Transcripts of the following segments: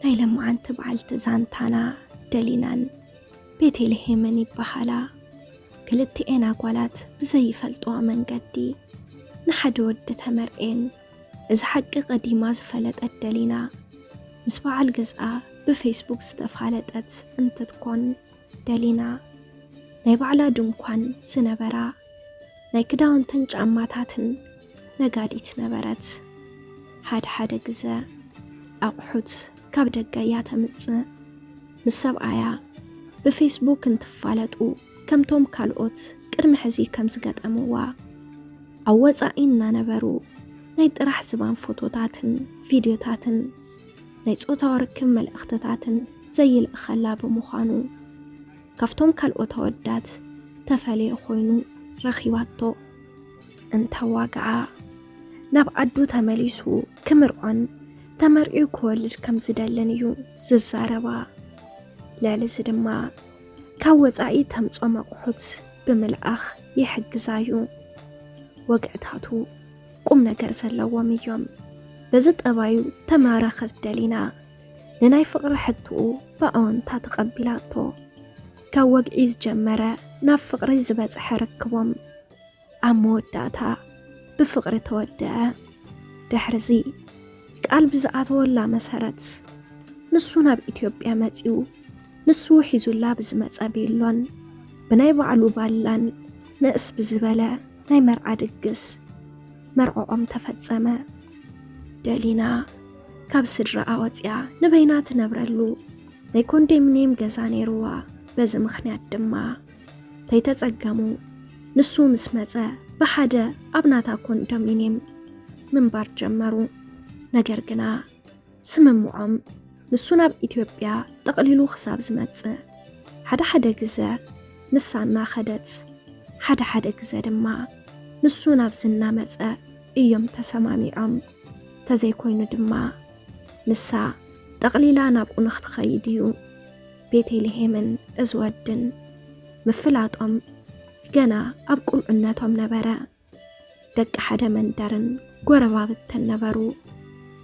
ናይ ለማዓንቲ በዓልቲ ዛንታና ደሊናን ቤተልሔምን ይበሃላ። ክልቲኤን ኣጓላት ብዘይፈልጥዋ መንገዲ ንሓደ ወዲ ተመርኤን። እዚ ሓቂ ቀዲማ ዝፈለጠት ደሊና፣ ምስ በዓል ገዝኣ ብፌስቡክ ዝተፋለጠት እንትትኮን፣ ደሊና ናይ ባዕላ ድንኳን ዝነበራ፣ ናይ ክዳውንትን ጫማታትን ነጋዲት ነበረት። ሓደ ሓደ ግዘ ኣቑሑት ካብ ደገ እያ ተምጽእ። ምስ ሰብኣያ ብፌስቡክ እንትፋለጡ፣ ከምቶም ካልኦት ቅድሚ ሕዚ ከም ዝገጠምዋ፣ ኣብ ወጻኢ እናነበሩ ናይ ጥራሕ ዝባን ፎቶታትን ቪድዮታትን ናይ ጾታዊ ርክብ መልእኽትታትን ዘይልእኸላ ብምዃኑ፣ ካብቶም ካልኦት ኣወዳት ተፈልየ ኮይኑ ረኺባቶ። እንተዋግዓ፣ ናብ ዓዱ ተመሊሱ ክምርዖን ተመርዕዩ ክወልድ ከም ዝደልን እዩ ዝዛረባ። ልዕሊ እዚ ድማ፣ ካብ ወጻኢ ተምጾም ኣቑሑት ብምልኣኽ ይሕግዛ እዩ። ወግዕታቱ ቁም ነገር ዘለዎም እዮም። በዚ ጠባዩ ተማረኸት ደሊና፣ ንናይ ፍቕሪ ሕቶኡ ብኣወንታ ተቐቢላቶ። ካብ ወግዒ ዝጀመረ ናብ ፍቕሪ ዝበጽሐ ርክቦም ኣብ መወዳእታ ብፍቕሪ ተወደአ። ድሕርዚ፣ ቃል ብዝኣተወላ መሰረት፣ ንሱ ናብ ኢትዮጵያ መጺኡ፣ ንሱ ሒዙላ ብዝመጸ ቤሎን ብናይ ባዕሉ ባላን ንእስ ብዝበለ ናይ መርዓ ድግስ መርዕኦም ተፈጸመ። ደሊና ካብ ስድራኣ ወጺኣ ንበይና ትነብረሉ ናይ ኮንዶሚንየም ገዛ ነይርዋ። በዚ ምኽንያት ድማ ተይተጸገሙ፣ ንሱ ምስ መጸ ብሓደ ኣብ ናታ ኮንዶሚንየም ምንባር ጀመሩ። ነገር ግና፣ ስምምዖም ንሱ ናብ ኢትዮጵያ ጠቕሊሉ ክሳብ ዝመጽእ፣ ሓደ ሓደ ግዘ ንሳ እናኸደት፣ ሓደ ሓደ ግዘ ድማ ንሱ ናብ ዝናመጸ እዮም ተሰማሚዖም። ተዘይኮይኑ ድማ፣ ንሳ ጠቕሊላ ናብኡ ንኽትኸይድ እዩ ቤተልሔምን እዚ ወድን ምፍላጦም። ገና ኣብ ቁልዕነቶም ነበረ። ደቂ ሓደ መንደርን ጎረባብትን ነበሩ።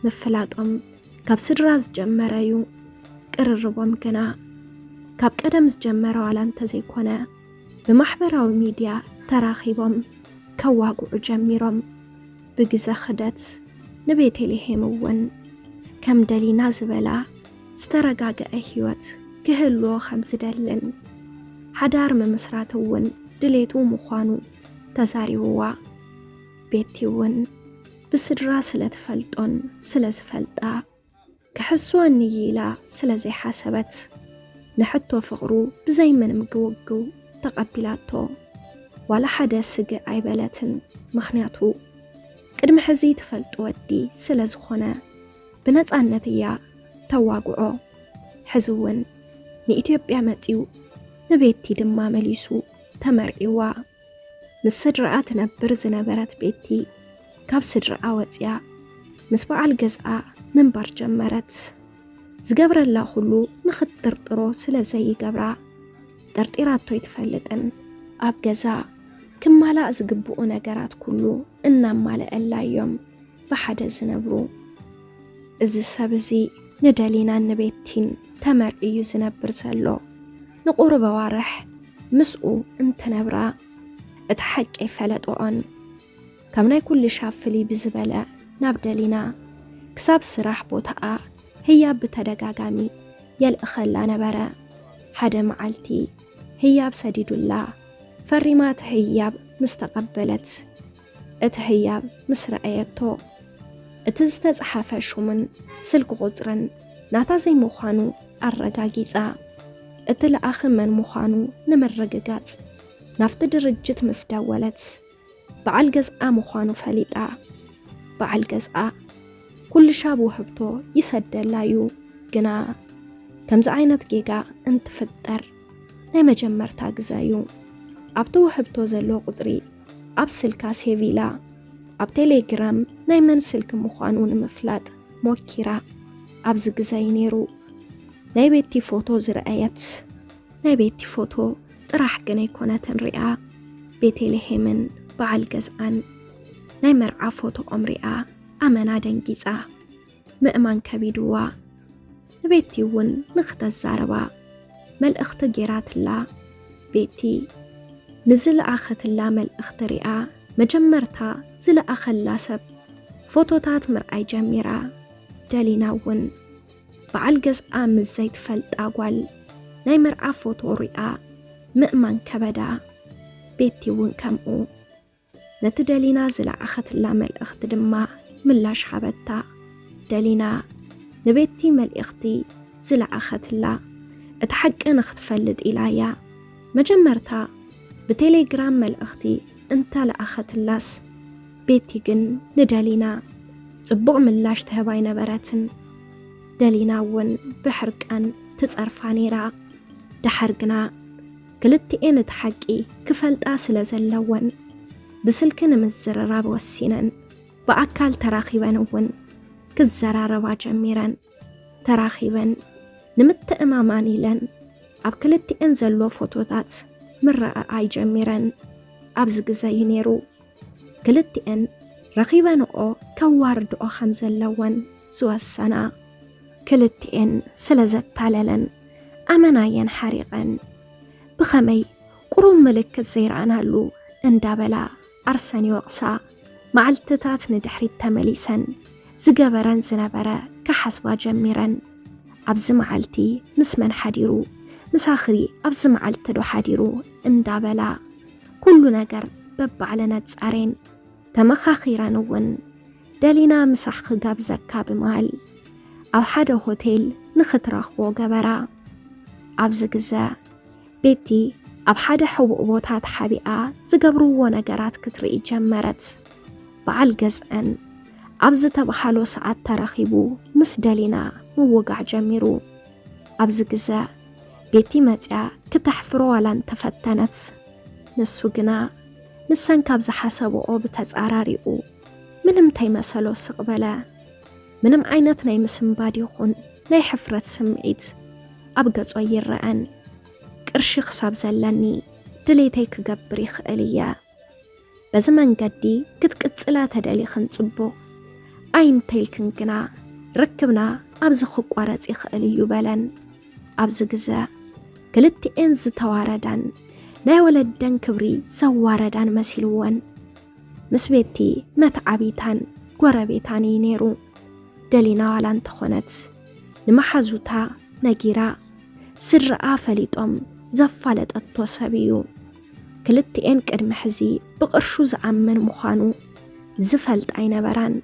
ምፍላጦም ካብ ስድራ ዝጀመረ እዩ። ቅርርቦም ግና ካብ ቀደም ዝጀመረ ዋላ እንተዘይኮነ፣ ብማሕበራዊ ሚድያ ተራኺቦም ከዋግዑ ጀሚሮም። ብግዘ ክደት ንቤተልሔም እውን ከም ደሊና ዝበላ ዝተረጋገአ ህይወት ክህልዎ ከም ዝደልን ሓዳር ምምስራት እውን ድሌቱ ምዃኑ ተዛሪብዋ። ቤቲ እውን ብስድራ ስለ ትፈልጦን ስለ ዝፈልጣ፣ ክሕስወኒ እዩ ኢላ ስለ ዘይሓሰበት፣ ንሕቶ ፍቕሩ ብዘይ ምንም ግውግው ተቐቢላቶ። ዋላ ሓደ ስግእ ኣይበለትን። ምኽንያቱ፣ ቅድሚ ሕዚ ትፈልጦ ወዲ ስለ ዝኾነ፣ ብነጻነት እያ ተዋግዖ። ሕዚ እውን ንኢትዮጵያ መጺኡ፣ ንቤቲ ድማ መሊሱ ተመርዒዋ። ምስ ስድራኣ ትነብር ዝነበረት ቤቲ፣ ካብ ስድራኣ ወጺኣ ምስ በዓል ገዝኣ ምንባር ጀመረት። ዝገብረላ ኩሉ ንኽትጥርጥሮ ስለ ዘይገብራ፣ ጠርጢራቶ ኣይትፈልጥን። ኣብ ገዛ ክማላእ ዝግብኡ ነገራት ኩሉ እናማለአላ እዮም ብሓደ ዝነብሩ። እዚ ሰብ እዚ ንደሊናን ንቤቲን ተመርዕዩ ዝነብር ዘሎ ንቁሩብ ኣዋርሕ ምስኡ እንትነብራ፣ እቲ ሓቂ ኣይፈለጥኦን። ካብ ናይ ኩሉ ሻብ ፍልይ ብዝበለ፣ ናብ ደሊና ክሳብ ስራሕ ቦታኣ ህያብ ብተደጋጋሚ የልእኸላ ነበረ። ሓደ መዓልቲ ህያብ ሰዲዱላ፣ ፈሪማ እቲ ህያብ ምስ ተቐበለት፣ እቲ ህያብ ምስ ረኣየቶ፣ እቲ ዝተጻሓፈ ሹምን ስልኪ ቁጽርን ናታ ዘይምዃኑ ኣረጋጊጻ። እቲ ለኣኺ መን ምዃኑ ንምርግጋጽ ናብቲ ድርጅት ምስ ደወለት፣ በዓል ገዝኣ ምዃኑ ፈሊጣ። በዓል ገዝኣ ኩሉ ሻብ ውህብቶ ይሰደላ እዩ። ግና ከምዚ ዓይነት ጌጋ እንትፍጠር ናይ መጀመርታ ግዘ እዩ። ኣብቲ ውህብቶ ዘሎ ቁጽሪ ኣብ ስልካ ሴቭ ኢላ፣ ኣብ ቴሌግራም ናይ መን ስልኪ ምዃኑ ንምፍላጥ ሞኪራ። ኣብዚ ግዘ እዩ ነይሩ ናይ ቤቲ ፎቶ ዝረኣየት። ናይ ቤቲ ፎቶ ጥራሕ ግን ኣይኮነትን ሪኣ፣ ቤተልሔምን በዓል ገዝኣን ናይ መርዓ ፎቶኦም ሪኣ ኣመና ደንጊጻ። ምእማን ከቢድዋ። ንቤቲ እውን ንኽተዛረባ መልእኽቲ ጌራትላ። ቤቲ ንዝለኣኸትላ መልእኽቲ ሪኣ፣ መጀመርታ ዝለኣኸላ ሰብ ፎቶታት ምርኣይ ጀሚራ። ደሊና እውን በዓል ገዝኣ ምስ ዘይትፈልጣ ጓል ናይ መርዓ ፎቶ ሪኣ ምእማን ከበዳ። ቤቲ እውን ከምኡ። ነቲ ደሊና ዝለኣኸትላ መልእኽቲ ድማ ምላሽ ሃበታ። ደሊና ንቤቲ መልእኽቲ ዝለኣኸትላ እቲ ሓቂ ንኽትፈልጥ ኢላ እያ። መጀመርታ ብቴሌግራም መልእኽቲ እንተለኣኸትላስ፣ ቤቲ ግን ንደሊና ጽቡቕ ምላሽ ትህባ ኣይነበረትን። ደሊና እውን ብሕርቃን ትጸርፋ ነይራ። ደሓር ግና ክልቲኤን እቲ ሓቂ ክፈልጣ ስለ ዘለወን፣ ብስልኪ ንምዝርራብ ወሲነን። ብኣካል ተራኺበን እውን ክዘራረባ ጀሚረን። ተራኺበን ንምትእማማን ኢለን ኣብ ክልቲኤን ዘሎ ፎቶታት ምርኣኣይ ጀሚረን። ኣብዚ ግዘ እዩ ነይሩ ክልቲኤን ረኺበንኦ ከዋርድኦ ከም ዘለወን ዝወሰና። ክልቲኤን ስለ ዘታለለን ኣመናየን ሓሪቐን። ብኸመይ ቁሩብ ምልክት ዘይረኣናሉ እንዳበላ ዓርሰን ይወቕሳ። መዓልትታት ንድሕሪት ተመሊሰን ዝገበረን ዝነበረ ክሓስባ ጀሚረን። ኣብዚ መዓልቲ ምስ መን ሓዲሩ፣ ምሳኽሪ ኣብዚ መዓልቲ ዶ ሓዲሩ እንዳበላ ኩሉ ነገር በባዕለን ኣጻሬን። ተመኻኺረን እውን ደሊና ምሳሕ ክጋብዘካ ብምባል ኣብ ሓደ ሆቴል ንኽትረኽቦ ገበራ። ኣብዚ ግዘ ቤቲ ኣብ ሓደ ሕቡእ ቦታ ተሓቢኣ ዝገብርዎ ነገራት ክትርኢ ጀመረት። በዓል ገዝአን ኣብ ዝተባሃሎ ሰዓት ተረኺቡ ምስ ደሊና ምውጋዕ ጀሚሩ። ኣብዚ ግዘ ቤቲ መጽያ ክተሕፍሮ ዋላ እንተፈተነት፣ ንሱ ግና ንሰን ካብ ዝሓሰብኦ ብተጻራሪኡ ምንም ተይመሰሎ ስቕ በለ። ምንም ዓይነት ናይ ምስንባድ ይኹን ናይ ሕፍረት ስምዒት ኣብ ገጾ ይረኣን። ቅርሺ ክሳብ ዘለኒ ድሌተይ ክገብር ይኽእል እየ። በዚ መንገዲ ክትቅጽላ ተደሊኽን ጽቡቕ፣ ኣይንተይልክን ግና ርክብና ኣብዚ ክቋረጽ ይኽእል እዩ በለን። ኣብዚ ግዘ ክልቲኤን ዝተዋረዳን ናይ ወለደን ክብሪ ዘዋረዳን መሲልወን። ምስ ቤቲ መትዓቢታን ጎረቤታን እዩ ነይሩ። ደሊና ዋላ እንተኾነት ንመሓዙታ ነጊራ፣ ስድራኣ ፈሊጦም ዘፋለጠቶ ሰብ እዩ። ክልቲኤን ቅድሚ ሕዚ ብቕርሹ ዝኣምን ምዃኑ ዝፈልጥ ኣይነበራን።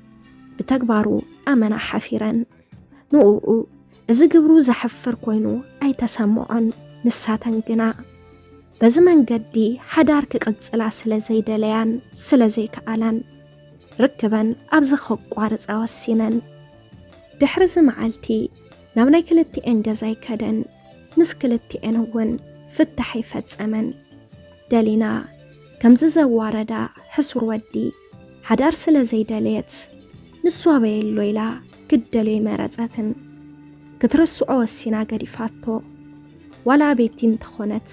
ብተግባሩ ኣመና ሓፊረን። ንኡኡ እዚ ግብሩ ዘሕፍር ኮይኑ ኣይተሰምዖን። ንሳተን ግና በዚ መንገዲ ሓዳር ክቕጽላ ስለ ዘይደለያን ስለ ዘይከኣላን፣ ርክበን ኣብዚ ከቋርጻ ወሲነን። ድሕሪ እዚ መዓልቲ ናብ ናይ ክልቲኤን ገዛ ኣይከደን። ምስ ክልቲኤን እውን ፍታሕ ኣይፈጸመን። ደሊና ከምዚ ዘዋረዳ ሕሱር ወዲ ሓዳር ስለ ዘይደለየት፣ ንሱ ኣበይ ኣሎ ኢላ ክትደልዮ ኣይመረጸትን። ክትርስዖ ወሲና ገዲፋቶ። ዋላ ቤቲ እንተኾነት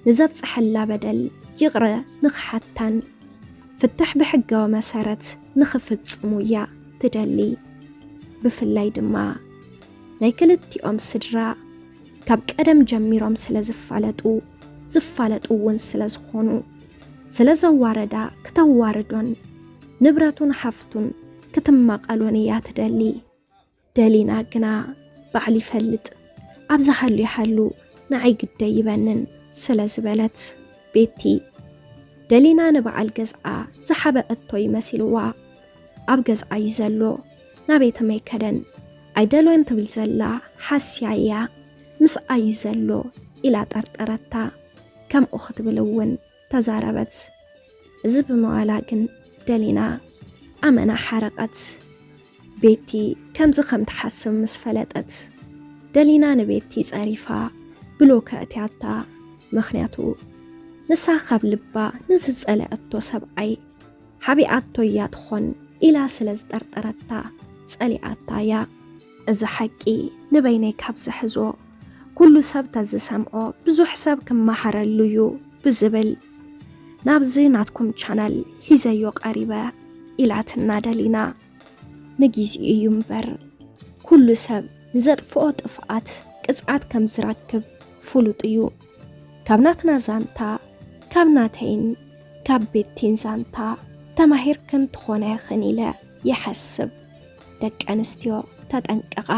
ንዘብጽሐላ በደል ይቕረ ንኽሓታን ፍትሕ ብሕጋዊ መሰረት ንኽፍጽሙ እያ ትደሊ። ብፍላይ ድማ ናይ ክልቲኦም ስድራ ካብ ቀደም ጀሚሮም ስለ ዝፋለጡ፣ ዝፋለጡ እውን ስለ ዝኾኑ፣ ስለ ዘዋረዳ ክተዋርዶን ንብረቱን ሃፍቱን ክትማቐሎን እያ ትደሊ። ደሊና ግና ባዕሉ ይፈልጥ፣ ኣብ ዝሃሉ ይሃሉ ንዓይ ግደይ ይበንን ስለ ዝበለት፣ ቤቲ ደሊና ንበዓል ገዝኣ ዝሓበአቶ ይመሲልዋ። ኣብ ገዝኣ እዩ ዘሎ፣ ናበይ ተመይከደን ኣይደልዮን ትብል ዘላ ሓስያ እያ። ምስኣ እዩ ዘሎ ኢላ ጠርጠረታ። ከምኡ ክትብል እውን ተዛረበት። እዚ ብምባላ ግን ደሊና ኣመና ሓረቐት። ቤቲ ከምዚ ከም ትሓስብ ምስ ፈለጠት፣ ደሊና ንቤቲ ጸሪፋ ብሎክ ኣእትያታ። ምኽንያቱ ንሳ ካብ ልባ ንዝጸለኣቶ ሰብኣይ ሓቢኣቶ እያ ትኾን ኢላ ስለ ዝጠርጠረታ ጸሊኣታ እያ። እዚ ሓቂ ንበይነይ ካብ ዝሕዞ፣ ኩሉ ሰብ ተዝሰምዖ ብዙሕ ሰብ ክመሃረሉ እዩ ብዝብል ናብዚ ናትኩም ቻናል ሂዘዮ ቀሪበ ኢላትና ደሊና። ንጊዜኡ እዩ እምበር ኩሉ ሰብ ንዘጥፍኦ ጥፍኣት ቅጽዓት ከም ዝረክብ ፍሉጥ እዩ። ካብ ናትና ዛንታ፣ ካብ ናተይን ካብ ቤቲን ዛንታ ተማሂርክን ትኾና ኢኽን ኢለ ይሓስብ። ደቂ ኣንስትዮ ተጠንቀቓ።